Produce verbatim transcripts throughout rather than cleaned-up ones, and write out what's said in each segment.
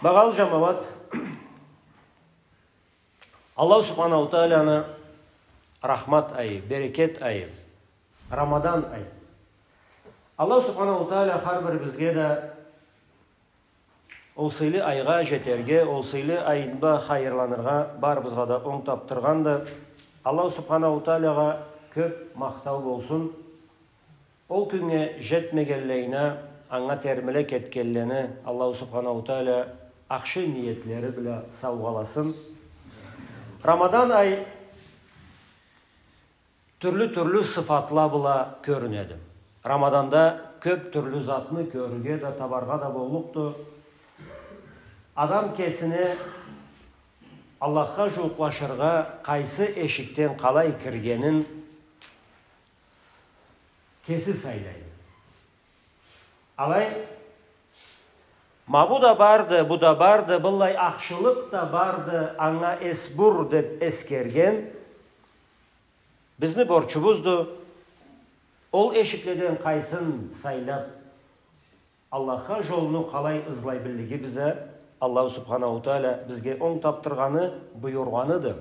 Багъалы джамауат, Аллаху Субханаху Тааланы рахмат айы, берекет айы, Рамадан ай. Аллаху Субханаху Таала хар бирибизге да ол сыйлы айгъа джетерге, ол сыйлы айда хайырланыргъа барыбызгъа да онг тапдыргъанды. Аллаху Субханаху Таалагъа кёб махтау болсун. Ол кюннге джетмегенлерине, анга термелик этгенлерине Аллаху Субханаху Таала ахшы ниетлери бла саугъаласын. Рамадан ай тюрлю-тюрлю сыфатла бла кёрюнеди. Рамаданда кёб тюрлю затны кёрюрге да, табаргъа да боллукъду. Адам кесине Аллахха джууукълашыргъа къайсы эшикден къалай киргенин кеси сайлайды. Алай, ма бу да барды, бу да барды, быллай ахшылыкъ да барды, анга эс бур деб эсгерген, бизни борчубузду. Ол эшикледен къайсын сайлаб, Аллахха джолну къалай ызлай биллигибиз а Аллаху Субханаху Таала бизге онг тапдыргъаны, буюргъаныды.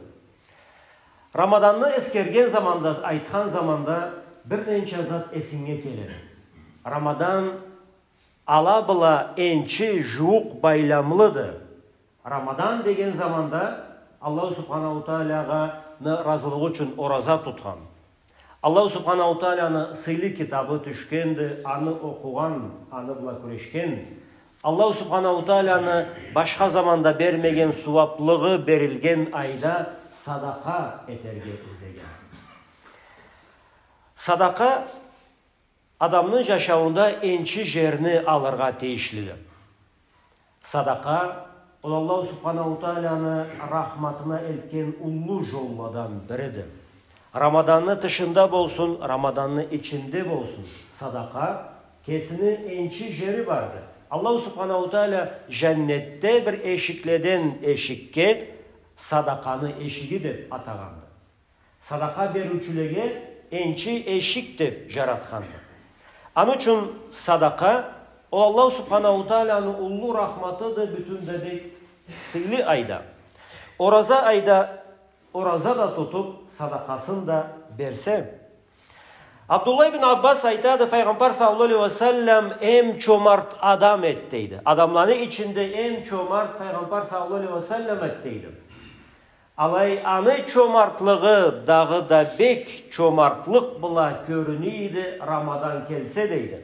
Рамаданны эсгерген заманда, айтхан заманда бир ненча зат эсинге келеди. Рамадан ала бла энчи джууукъ байламлыды. Рамадан деген заманда Аллаху Субханаху Таалагъа, ны разылыгъы ючюн ораза тутхан, Аллаху Субханаху Тааланы сыйлы китабы тюшгенди, аны окъугъан, аны бла кюрешген, Аллаху Субханаху Тааланы башха заманда бермеген сууаблыгъы берилген айда садакъа этерге излеген. Садакъа адамны джашауунда энчи джерни алыргъа тийишлиди. Садакъа, ол Аллаху Субханаху Тааланы рахматына элтген уллу джолладан бириди. Рамаданны тышында болсун, Рамаданны ичинде болсун, садакъа кесини энчи джери барды. Аллаху Субханаху Таала джаннетде бир эшикледен эшикге садакъаны эшиги деб атагъанды. Садакъа бериучюлеге энчи эшик деб джаратханды. Аны ючюн садакъа, ол Аллаху Субханаху Тааланы уллу рахматыды, бютюн да бек сыйлы айда. Ораза айда ораза да тутуб, садакъасын да берсе. Абдуллах ибн Аббас айтады, Файгъамбар саллаллаху алейхи ва саллам эм чомарт адам эди, дейди. Адамланы ичинде эм чомарт Файгъамбар саллаллаху алейхи ва саллам эди, дейди. Алай аны чомартлыгъы дагъыда бек чомартлыкъ бла кёрюнеди, Рамадан келсе, дейди.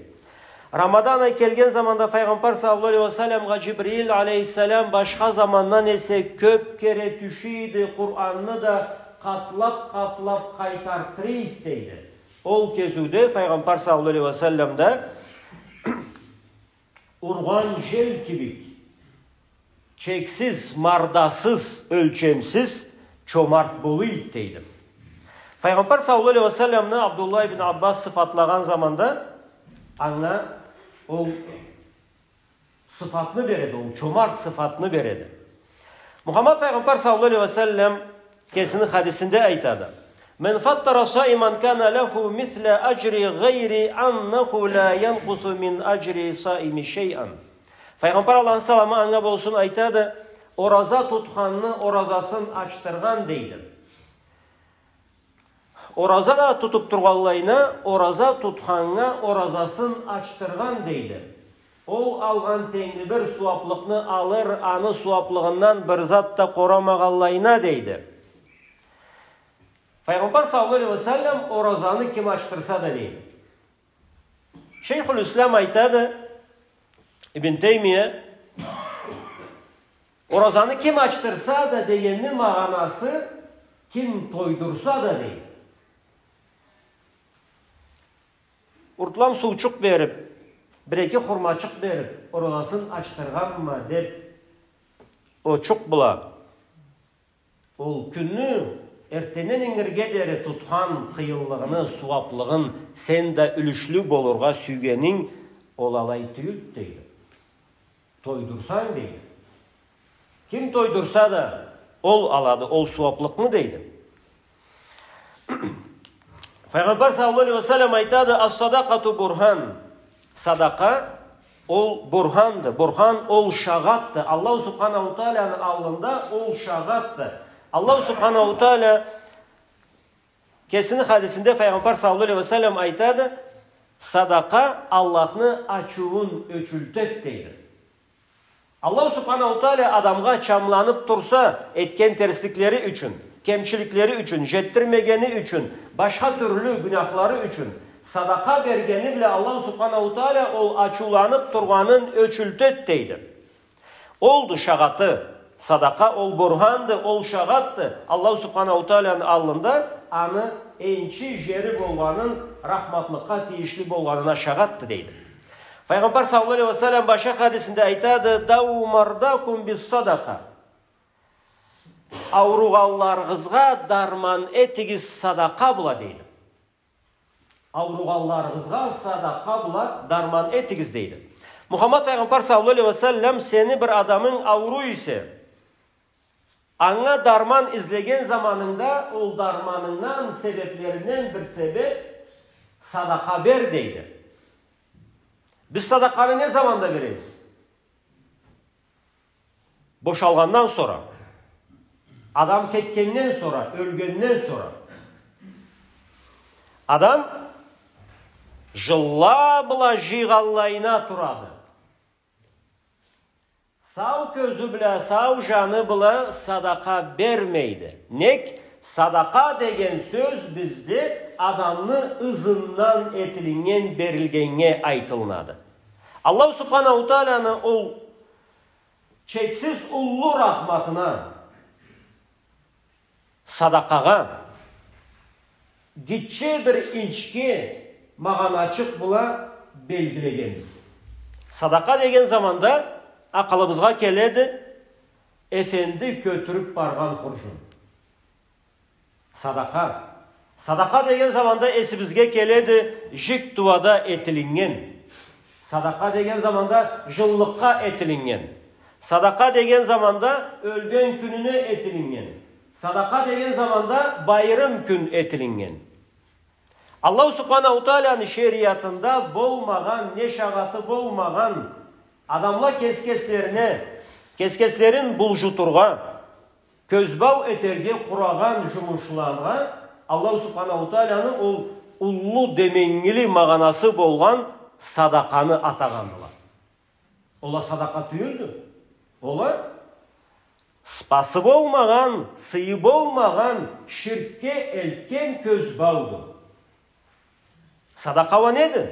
Рамадан ай келген заманда Файгъамбар саллаллаху алейхи ва салламгъа Джибрил алейхиссалам башха замандан эсе кёб кере тюшеди, Къуранны да къатлаб-къатлаб къайтартдыра эди, дейди. Ол кезиуде Файгъамбар саллаллаху алейхи ва саллам да ургъан джел кибик, чексиз, мардасыз, ёлчемсиз чомарт бола эди, дейди. Файгъамбар саллаллаху алейхи ва салламны Абдуллах ибн Аббас сыфатлагъан заманда анга ол сыфатны береди, ол чомарт сыфатны береди. Мухаммад Файгъамбар саллаллаху алейхи ва саллам кесини хадисинде айтады: «Ман фаттара саиман кана лаху мисла аджри гъайри аннаху ла янкъусу мин аджри саими шайан». Файгъамбар, Аллахны саламы анга болсун, айтады: «Ораза тутханны оразасын ачдыргъан, — дейди. — Ораза да тутуб тургъанлайына, ораза тутханнга оразасын ачдыргъан, — дейди. — Ол алгъан тенгли бир сууаблыкъны алыр, аны сууаблыгъындан бир зат да къорамагъанлайына», — дейди. Файгъамбар саллаллаху алейхи ва саллам оразаны ким ачдырса да, дейди. Шейхуль Ислам айтады, Ибн Теймия, оразаны ким ачдырса да дегенни магъанасы ким тойдурса да, дейди. Уртлам суучукъ бериб, бир-эки хурмачыкъ бериб, оразасын ачдыргъанма деб, очукъ бла ол кюнню эртденден ингирге дери тутхан къыйынлыгъыны, сууаблыгъын сен да юлюшлю болургъа сюйгенинг, ол алай тюйюлдю, дейди. Тойдурсанг, дейди. Ким тойдурса да, ол алады ол сууаблыкъны, дейди. Файгъамбар саллаллаху алейхи ва саллам айтады: «Ас-садакъату бурхан». Садакъа Ол бурханды. Бурхан ол шагъатды. Аллаху Субханаху Тааланы аллында ол шагъатды. Аллаху Субханаху Таала кесини хадисинде Файгъамбар саллаллаху алейхи ва саллам айтады: «Садакъа Аллахны ачыуун ёчюлтед», — дейди. Аллаху Субханаху Таала адамгъа чамланып турса, этген терсликлери ючюн, кемчиликлери ючюн, жетдирмегени ючюн, башха тюрлю гюнахлары ючюн, садакъа бергени бла Аллаху Субханаху Таала ол ачыуланып тургъанын ёчюлтед, дейди. Олду шагъаты. Садакъа ол бурханды, ол шагъатды. Аллаху Субханаху Тааланы аллында аны энчи жери болгъанын, рахматлыкъгъа тийишли болгъанына шагъатды, дейди. Файгъамбар саллаллаху алейхи ва саллам башха хадисинде айтады: «Дау мардакум бис садакъа». Ауругъанларыгъызгъа дарман этигиз садакъа бла, дейди. Ауругъанларыгъызгъа садакъа бла дарман этигиз, дейди. Мухаммад Файгъамбар саллаллаху алейхи ва саллам, сени бир адамынг ауруй эсе, анга дарман излеген заманынгда, ол дарманынгдан, себеплеринден бир себеп садакъа бер, дейди. Биз садакъаны не заманда беребиз? Бошалгъандан сора. Адам кетгенден сора, ёлгенден сора. Адам жылла бла жыйгъанлайына турады. Сау кёзю бла, сау жаны бла садакъа бермейди. Нек, садакъа деген сёз бизде адамны ызындан этилиннген, берилгеннге айтылынады. Аллаху Субханаху Тааланы ол чексиз уллу рахматына, садакъагъа гитче бир инчке магъаначыкъ бла белгилегенбиз. Садакъа деген заманда акъылыбызгъа келеди эфенди кётюрюп баргъан хуржун. Садакъа. Садакъа деген заманда эсибизге келеди жик тууада этилиннген. Садакъа деген заманда жыллыкъгъа этилиннген. Садакъа деген заманда ёлген кюнюне этилиннген. Садакъа деген заманда байрым кюн этилиннген. Аллаху Субханаху Тааланы шериатында болмагъан, не шагъаты болмагъан, адамла кес-кеслерине, кес-кеслерин булжутургъа, кёзбау этерге къурагъан жумушлагъа Аллаху Субханаху Тааланы ол уллу деменгили магъанасы болгъан садакъаны атагъандыла. Ол а садакъа тюйюлдю. Ол а сыпаты болмагъан, сыйы болмагъан, ширкге элтген кёзбауду. Садакъа уа неди?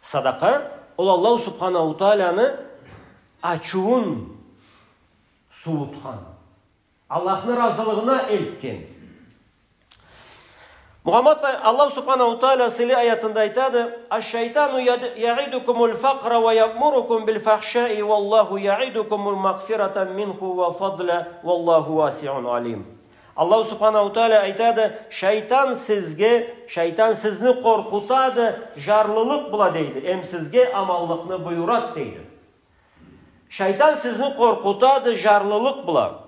Садакъа ол Аллаху Субханаху Тааланы ачыуун сууутхан, Аллахны разылыгъына элтген. Мухаммад Фа-, Аллаху Субханаху Таала сыйлы аятында айтады: «Аш-шайтану яд-, яидукумуль факъра ва ямурукум биль фахшаи, валлаху яидукумуль магъфиратан минху ва фадля, валлаху васиун алим». Аллаху Субханаху Таала айтады: «Шайтан сизге, шайтан сизни къоркъутады жарлылыкъ бла, — дейди, — эм сизге аманлыкъны буюрад», — дейди. Шайтан сизни къоркъутады жарлылыкъ бла.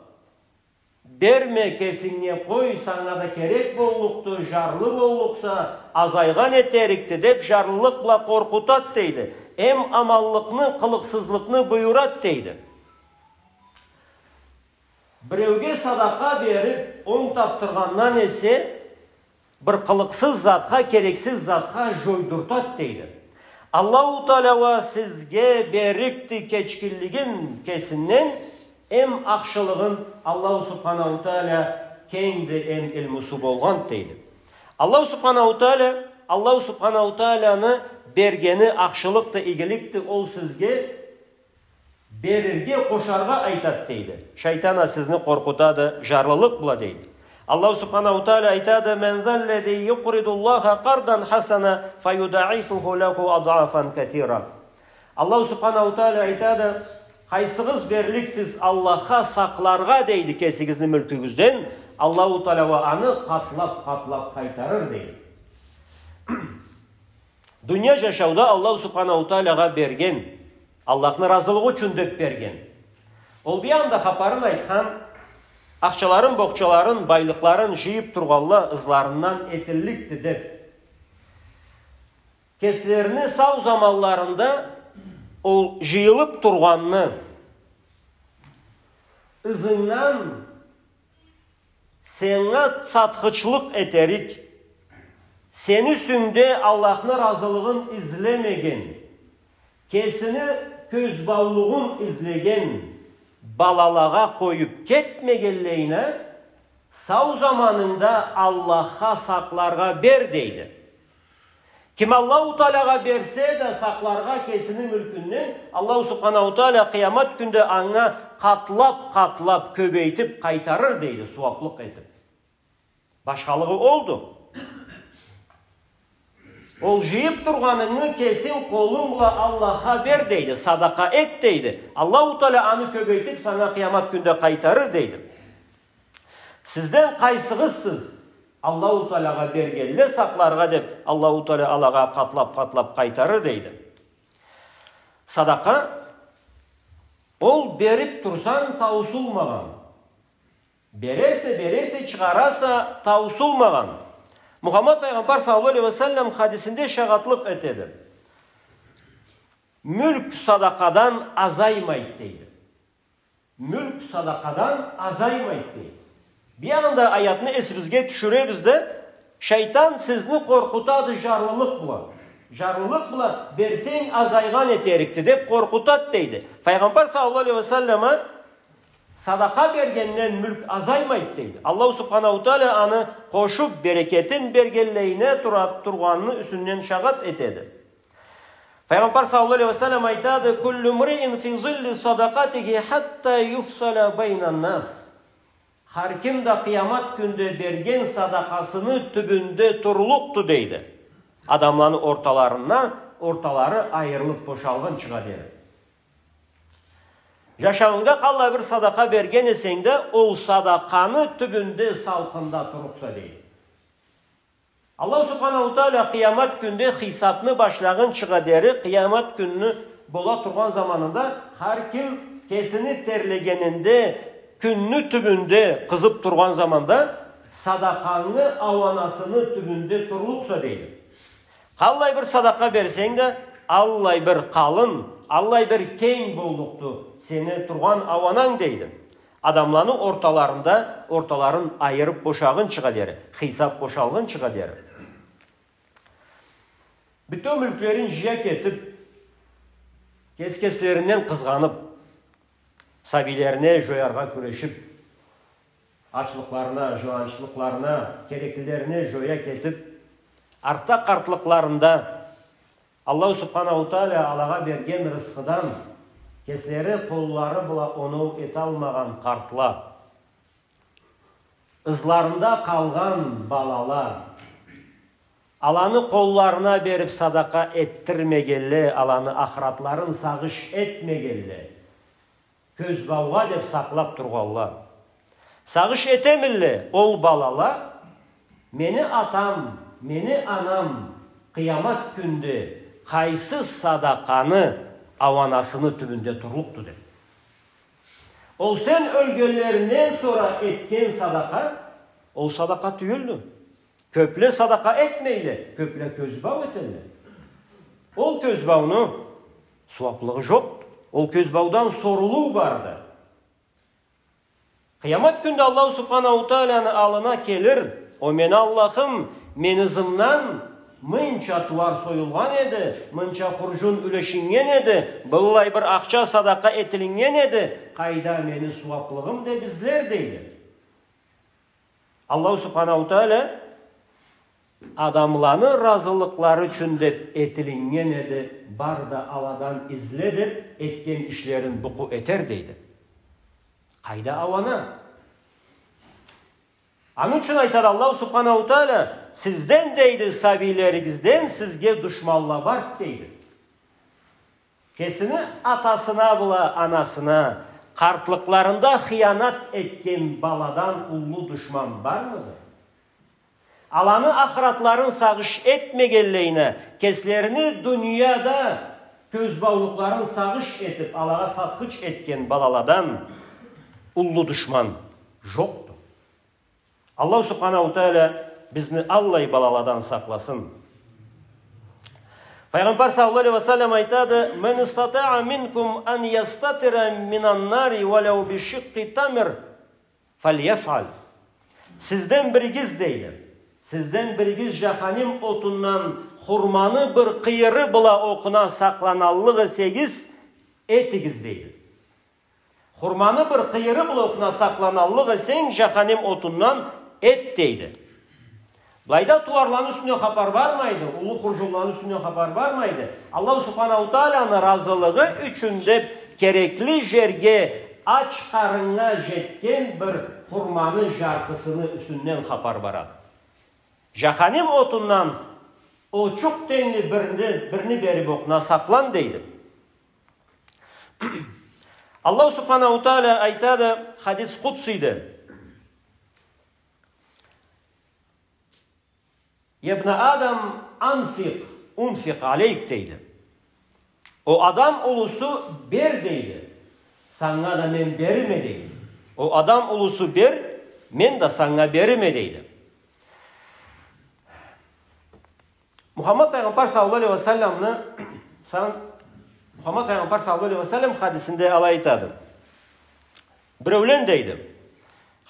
Берме кесинге, къой, санга да керек боллукъду, жарлы боллукъса, азайгъан этерикди деп, жарлылыкъ бла къоркъутад, дейди. Эм аманлыкъны, къылыкъсызлыкъны буюрад, дейди. Биреуге садакъа берип, онг тапдыргъандан эсе, бир къылыкъсыз затха, керексиз затха жойдуртад, дейди. Аллаху Таала уа сизге берикди кечгинлигин кесинден, эм ахшылыгъын. Аллаху Субханаху Таала кенгди, эм илмусу болгъанд, дейди. Аллаху Субханаху Таала, Аллаху Субханаху Тааланы бергени ахшылыкъды, игиликди, ол сизге берирге, къошаргъа айтад, дейди. Шайтан а сизни къоркъутады жарлылыкъ бла, дейди. Аллаху Субханаху Таала айтады: «Мен заллази юкъридуллаха къардан хасана фаюдаифуху лаху адафан касира». Аллаху Субханаху Таала айтады: «Къайсыгъыз берликсиз Аллахха сакъларгъа, — дейди, — кесигизни мюлкюгюзден, Аллаху Таала уа аны къатлап-къатлап къайтарыр», — дейди. Дуния жашауда Аллаху Субханаху Таалагъа берген, Аллахны разылыгъы ючюн деп берген. Ол бир анда хапарын айтхан, ахчаларын, бохчаларын, байлыкъларын жыйып тургъанла ызларындан этилликди деп. Кеслерини сау заманларында Ол жыйылып тургъанны ызынгдан сеннге сатхычлыкъ этерик, сени юсюнгде Аллахны разылыгъын излемеген, кесини кёзбаулугъун излеген балалагъа къоюп кетмегенлейине, сау заманынгда Аллахха сакъларгъа бер, дейди. Ким Аллаху Таалагъа берсе да сакъларгъа кесини мюлкюнден, Аллаху Субханаху Таала къыямат кюнде анга къатлап-къатлап кёбейтип къайтарыр, дейди, сууаплыкъ этип. Башхалыгъы олду. Ол жыйып тургъанынгы кесинг къолунг бла Аллахха бер, дейди, садакъа эт, дейди. Аллаху Таала аны кёбейтип санга къыямат кюнде къайтарыр, дейди. Сизден къайсыгъызсыз Аллаху Таалагъа бергенле сакъларгъа деп, Аллаху Таала алагъа къатлап-къатлап къайтарыр, дейди. Садакъа, ол берип турсанг таусулмагъан. Бересе, бересе, чыгъараса таусулмагъан. Мухаммад файгъамбар саллаллаху алейхи ва саллам хадисинде шагъатлыкъ этеди. Мюлк садакъадан азаймайды, дейди. Мюлк садакъадан азаймайды, дейди. Биягъында аятны эсибизге тюшюребиз да, шайтан сизни къоркъутады жарлылыкъ бла. Жарлылыкъ бла берсенг азайгъан этерикди деп къоркъутады, дейди. Файгъамбар саллаллаху алейхи ва саллама садакъа бергенден мюлк азаймайды, дейди. Аллаху Субханаху Таала аны къошуп, берекетин бергенлейине тура-, тургъаныны юсюнден шагъат этеди. Файгъамбар саллаллаху алейхи ва саллам айтады: «Куллу мриин фи зилли садакъатихи хатта юфсала байна нас». Хар ким да къыямат кюнде берген садакъасыны тюбюнде турлукъду, дейди. Адамланы орталарына, орталары айырылып бошалгъынчыгъа дери. Жашаунгда къаллай бир садакъа берген эсенг да, ол садакъаны тюбюнде салкъында турлукъса, дейди. Аллаху Субханаху Таала къыямат кюнде хисапны башлагъынчыгъа дери, къыямат кюнню бола тургъан заманында хар ким кесини терлегенинде кюнню тюбюнде къызып тургъан заманда садакъангы ауанасыны тюбюнде турлукъса, дейди. Къаллай бир садакъа берсенг да, аллай бир къалын, аллай бир кенг боллукъду сени тургъан ауананг, дейди. Адамланы орталарында, орталарын айырып бошагъынчыгъа дери, хисап бошалгъынчыгъа дери. Бютеу мюлклерин жыя кетип, кес-кеслеринден къызгъанып, сабийлерине жояргъа кюрешип, ачлыкъларына, жууанчлыкъларына, кереклилерине жоя кетип, артда къартлыкъларында Аллаху Субханаху Таала алагъа берген рысхыдан кеслери къоллары бла оноу эталмагъан къартла, ызларында къалгъан балала, аланы къолларына берип садакъа этдирмегенле, аланы ахыратларын сагъыш этмегенле, кёзбаугъа деп сакълап тургъанла. Сагъыш этемилле ол балала, мени атам, мени анам къыямат кюнде къайсы садакъаны ауанасыны тюбюнде турлукъду деп. Ол сен ёлгенлеринден сора этген садакъа, ол садакъа тюйюлдю. Кёпле садакъа этмейле, кёпле кёзбау этелле. Ол кёзбауну сууаплыгъы жокъду. Ол кёзбаудан сорулуу барды. Къыямат кюнде Аллаху Субханаху Тааланы аллына келир: «О мени Аллахым, мени ызымдан мынча тууар союлгъан эди, мынча хуржун юлешиннген эди, быллай бир ахча садакъа этилиннген эди, къайда мени сууаплыгъым?» — деп излер, дейди. Аллаху Субханаху Таала: «Адамланы разылыкълары ючюн деп этилиннген эди, бар да аладан изле», — деп этген ишлерин букъу этер, дейди. Къайда ауана? Аны ючюн айтады Аллаху Субханаху Таала: «Сизден, — дейди, — сабийлеригизден сизге душманла барды», — дейди. Кесини атасына бла анасына къартлыкъларында хыянат этген баладан уллу душман бармыды? Аланы ахыратларын сагъыш этмегенлейине, кеслерини дунияда кёзбаулукъларын сагъыш этип, алагъа сатхыч этген балаладан уллу душман жокъду. Аллаху Субханаху Таала бизни аллай балаладан сакъласын. Файгъамбар саллаллаху алейхи ва саллам айтады: «Ман истатаъа минкум ан ястатира минан нари валау би шикъкъи тамр, фальяфъал». Сизден биригиз, дейди. Сизден биригиз жаханим отундан хурманы бир къыйыры бла окъуна сакъланаллыкъ эсегиз, этигиз, дейди. Хурманы бир къыйыры бла окъуна сакъланаллыкъ эсенг, жаханим отундан эт, дейди. Былайда тууарланы юсюнден хапар бармайды, уллу хуржунланы юсюнден хапар бармайды. Аллаху Субханаху Тааланы разылыгъы ючюн деп керекли жерге ач къарыннга жетген бир хурманы жартысыны юсюнден хапар барады. Жаханим отундан очукъ тенгли бирни, бирни берип окъуна сакълан, дейди. Аллаху Субханаху Таала айтады, хадис къудсийди. «Я бна Адам, анфикъ, унфикъ алейк», дейди. «О адам улусу, бер», дейди. «Санга да мен берирме», дейди. «О адам улусу, бер, мен да санга берирме», дейди. Мухаммад Файгъамбар саллаллаху алейхи ва салламны сан-, Мухаммад Файгъамбар саллаллаху алейхи ва саллам хадисинде алай айтады. Биреулен, дейди.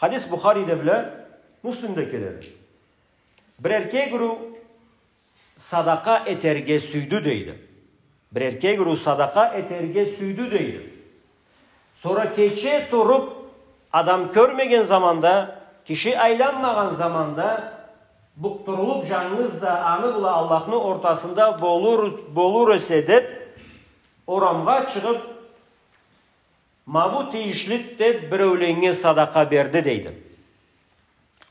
Хадис Бухариде бла Муслимде келеди. Бир эркек уруу садакъа этерге сюйдю, дейди. Бир эркек уруу садакъа этерге сюйдю, дейди. Сора кече туруп, адам кёрмеген заманда, киши айланмагъан заманда, букъдурулуп, жангыз да аны бла Аллахны ортасында болур, болур эсе деп, орамгъа чыгъып, «Ма бу тийишлиди», деп, биреуленнге садакъа берди, дейди.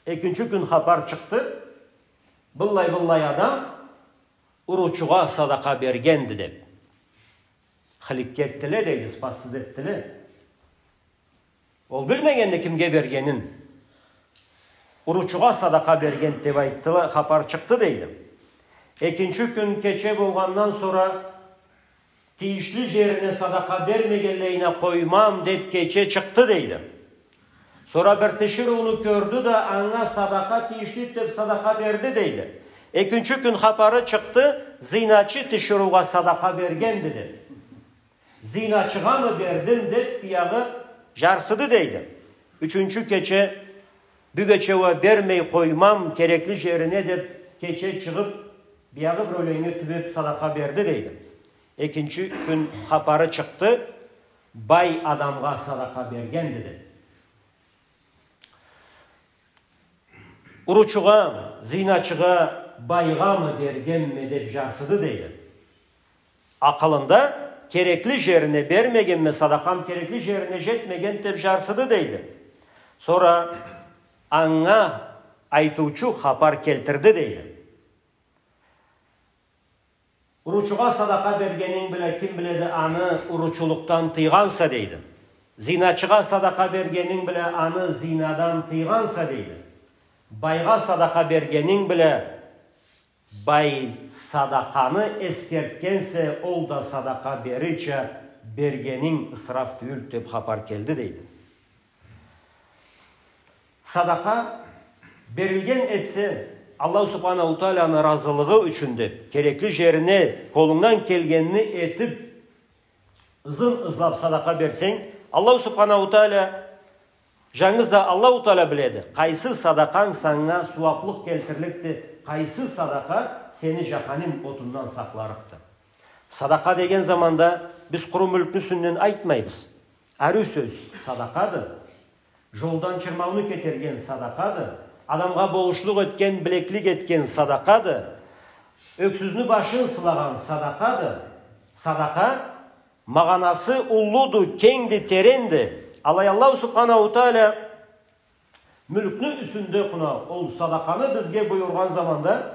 Экинчи кюн хапар чыкъды, быллай-быллай адам уручугъа садакъа бергенди деп. Хыликке этдиле, дейди, ыспассыз этдиле. Ол билмегенди кимге бергенин. Уручугъа садакъа берген деп айтдыла, хапар чыкъды, дейди. Экинчи кюн кече болгъандан сора, тийишли жерине садакъа бермегенлейине къоймам деп кече чыкъды, дейди. Сора бир тиширыуну кёрдю да, анга садакъа тийишли деп садакъа берди, дейди. Экинчи кюн хапары чыкъды, зиначы тиширыугъа садакъа бергенди деп. Зиначыгъамы бердим деп, биягъы жарсыды, дейди. Ючюнчю кече, бюгече уа бермей къоймам керекли жерине деп, кече чыгъып, биягъы биреуленнге тюбеп садакъа берди, дейди. Экинчи кюн хапары чыкъды, бай адамгъа садакъа бергенди деп. Уручугъа, зиначыгъа, байгъамы бергенме деп жарсыды, дейди. Акъылында керекли жерине бермегенме, садакъам керекли жерине жетмеген деп жарсыды, дейди. Сора анга айтыучу хапар келтирди, дейди. Уручугъа садакъа бергенинг бла ким биледи аны уручулукъдан тыйгъанса, дейди. Зиначыгъа садакъа бергенинг бла аны зинадан тыйгъанса, дейди. Байгъа садакъа бергенинг бла бай садакъаны эсгертгенсе, ол да садакъа берирча бергенинг ысраф тюйюлдю деп хапар келди, дейди. Садакъа берилген этсе, Аллаху Субханаху Тааланы разылыгъы ючюн деп, керекли жерине къолунгдан келгенин этип, ызын ызлап садакъа берсенг, Аллаху Субханаху Таала, жангыз да Аллаху Таала биледи, къайсы садакъанг санга сууаплыкъ келтирликди, къайсы садакъа сени жаханим отундан сакъларыкъды. Садакъа деген заманда биз къуру мюлкню юсюнден айтмайбыз. Ариу сёз садакъады. Жолдан чырмауну кетерген садакъады. Адамгъа болушлукъ этген, билеклик этген садакъады. Ёксюзню башын сылагъан садакъады. Садакъа магъанасы уллуду, кенгди, теренди. Алай Аллаху Субханаху Таала мюлкню юсюнде къуна ол садакъаны бизге буюргъан заманда,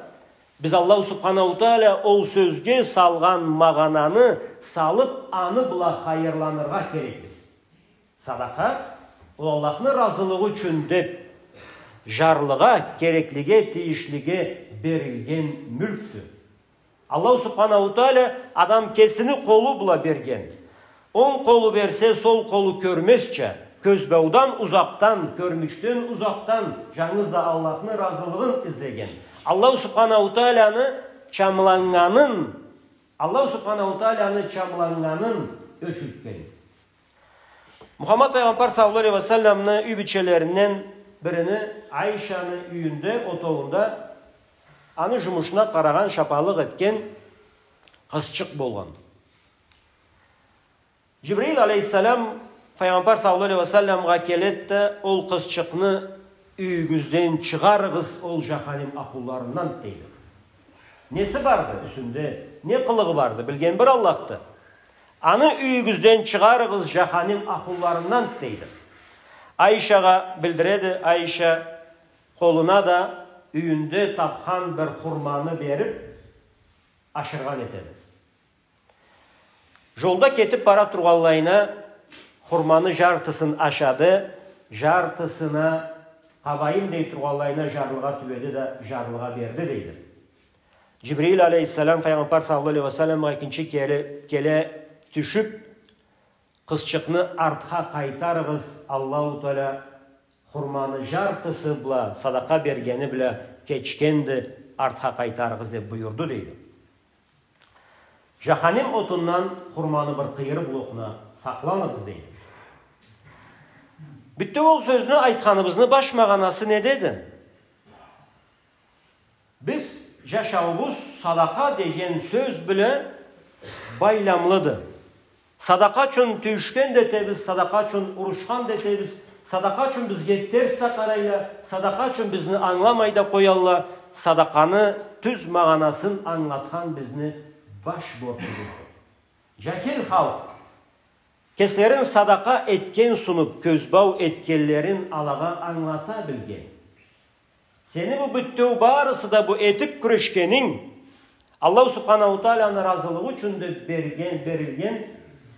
биз Аллаху Субханаху Таала ол сёзге салгъан магъананы салып, аны бла хайырланыргъа керекбиз. Садакъа, ол Аллахны разылыгъы ючюн деп, жарлыгъа, кереклиге, тийишлиге берилген мюлкдю. Аллаху Субханаху Таала адам кесини къолу бла берген. Онг къолу берсе, сол къолу кёрмезча, кёзбаудан узакъдан, кёрмючден узакъдан, жангыз да Аллахны разылыгъын излеген. Аллаху Субханаху Тааланы чамланнганын Аллаху Субханаху Тааланы чамланнганын ёчюртген. Мухаммад Файгъамбар саллаллаху алейхи ва салламны юй бийчелеринден бирини, Айшаны юйюнде, отоуунда аны жумушуна къарагъан, шапалыкъ этген къызчыкъ болгъан. Джибрил алейхиссалам Файгъамбар саллаллаху алейхи ва салламгъа келеди да, ол къызчыкъны юйюгюзден чыгъарыгъыз, ол жаханим ахлуларындан, дейди. Неси барды юсюнде, не къылыгъы барды, билген бир Аллахды. Аны юйюгюзден чыгъарыгъыз, жаханим ахлуларындан, дейди. Айшагъа билдиреди, Айша къолуна да юйюнде тапхан бир хурманы берип, ашыргъан этеди. Жолда кетип бара тургъанлайына хурманы жартысын ашады, жартысына къабайым дей тургъанлайына жарлыгъа тюбеди да, жарлыгъа берди, дейди. Джибрил алейхиссалам Файгъамбар саллаллаху алейхи ва салламгъа экинчи кере келе тюшюп, къызчыкъны артха къайтарыгъыз, Аллаху Таала хурманы жартысы бла, садакъа бергени бла кечгенди, артха къайтарыгъыз, деп буюрду, дейди. Жаханим отундан хурманы бир къыйыры бла окъуна сакъланыгъыз, дейди. Бютеу ол сёзню айтханыбызны баш магъанасы недеди? Биз, жашауубуз садакъа деген сёз бла байламлыды. Садакъа ючюн тюйюшген да этебиз, садакъа ючюн урушхан да этебиз, садакъа ючюн бизге терс да къарайла, садакъа ючюн бизни ангыламай да къоялла, садакъаны тюз магъанасын ангылатхан бизни баш борчубуз. Жахил халкъ кеслерин садакъа этген сунуп, кёзбау этгенлерин алагъа ангылата билген. Сени бу бютеу барысы да бу этип кюрешгенинг, Аллаху Субханаху Тааланы разылыгъы ючюн деп берген, берилген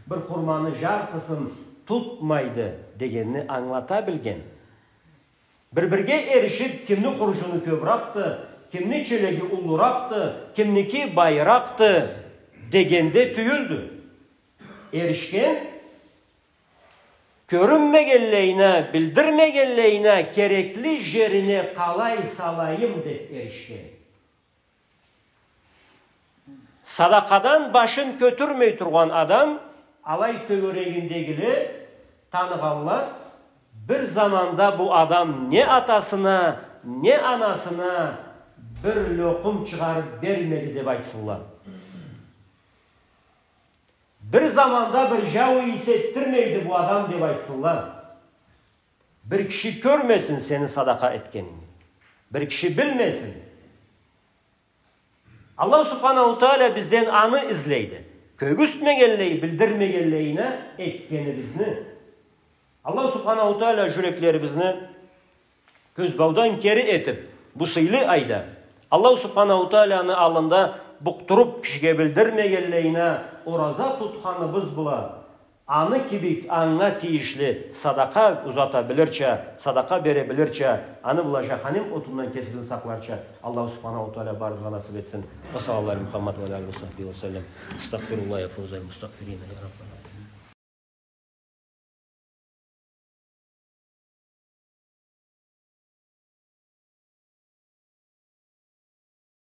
бир хурманы жартысын тутмайды дегенни ангылата билген. Бир-бирге эришип, кимни хуржуну кёбюракъды, кимни челеги уллуракъды, кимники байыракъды дегенде тюйюлдю. Эришген, кёрюнмегенлейине, билдирмегенлейине, керекли жерине къалай салайым деп эришген. Садакъадан башын кётюрмей тургъан адам, алай тёгерегиндегиле таныгъанла, бир заманда бу адам не атасына, не анасына бир лёкъум чыгъарып бермеди деп айтсынла. Бир заманда бир жау ийис этдирмейди бу адам деп айтсынла. Бир киши кёрмесин сени садакъа этгенингни. Бир киши билмесин. Аллаху Субханаху Таала бизден аны излейди. Кёргюзтмегенлей, билдирмегенлейине этгенибизни. Аллаху Субханаху Таала жюреклерибизни кёзбаудан кери этип, бу сыйлы айда Аллаху Субханаху Тааланы аллында букъдуруп, кишиге билдирмегенлейине ораза тутханыбыз бла, аны кибик анга тийишли садакъа узата билирча, садакъа бере билирча, аны бла жаханим отундан кесибизни сакъларча Аллаху Субханаху Таала барыбызгъа насып этсин. Ва саллаллаху аля Мухаммад ва аля алихи ва сахбихи ва саллам. Астагъфируллах, я фаузаль мустагъфирина, я Раббаль.